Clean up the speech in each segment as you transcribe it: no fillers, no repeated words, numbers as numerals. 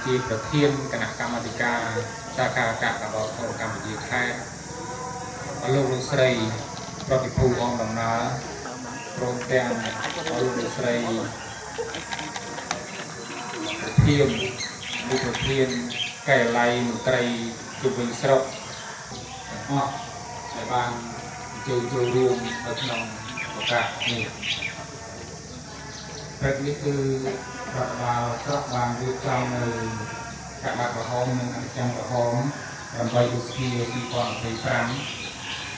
ជាប្រធានគណៈកម្មាធិការសាខាកាកបាទក្រហមកម្ពុជាខេត្តអស់លោកលោកស្រីប្រតិភូអមដំណើរព្រមទាំងអស់លោកលោកស្រីប្រធានមុខប្រធានការិយាល័យមន្ត្រីជុំវិញស្រុកទាំងអស់ដែលបានអញ្ជើញចូលរួមនៅក្នុងឱកាសនេះព្រឹកនេះគឺរដ្ឋបាលស្រុកបានរៀបចំនៅកាកបាទក្រហមនិងអនិច្ចំក្រហម8ឧសភា2025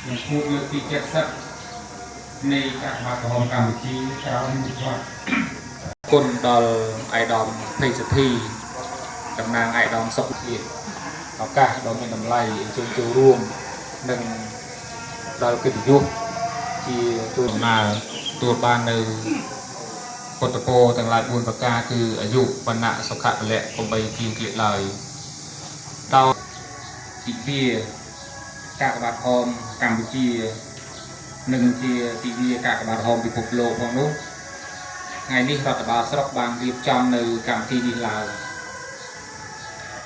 និងខួបលើកទី70នៃកាកបាទក្រហមកម្ពុជាក្រោមវិវត្តគុណដល់ឯកឧត្តមភ័យសទ្ធីតំណាងឯកឧត្តមសុខភាពឱកាសដ៏មានតម្លៃអញ្ជើញចូលរួមនិងដល់កិត្តិយសជាជួនដំណើរទទួលបាននៅពុទ្ធពរទាំងឡាយ4ប្រការគឺអាយុវណ្ណៈសុខៈពលៈកុំបីគៀងគៀកឡើយដោយទិវាកាកបាទក្រហមកម្ពុជា និងជាទិវាកាកបាទក្រហមពិភពលោកផងនោះថ្ងៃនេះរដ្ឋបាលស្រុកបានរៀបចំនៅកម្មវិធីនេះឡើង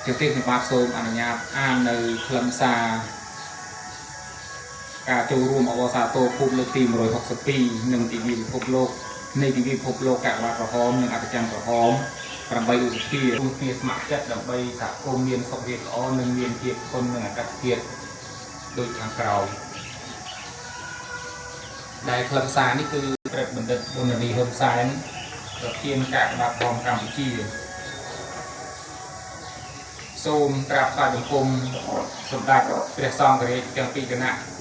ជាទីខ្ញុំបាទសូមអនុញ្ញាតអាននៅខ្លឹមសារការចូលរួមអបអរសាទរខួបលើកទី162និងទិវាពិភពលោកនៃទិវាពិភពលោកកាកបាទក្រហមនិងអត្តចរន្តក្រហម8ឧសភារួមគ្នាស្ម័គ្រចិត្តដើម្បីសហគមន៍មានសុខភាពល្អនិងមានភាពធន់នឹងអាកាសធាតុដូចខាងក្រោម ដែលខ្លឹមសារនេះគឺព្រឹទ្ធបណ្ឌិតប៊ុននីហ៊ុនសែនប្រធានកាកបាទក្រហមកម្ពុជាសូមក្រាបថ្វាយបង្គំសម្ដេចព្រះសង្ឃរាជទាំងពីរគណៈ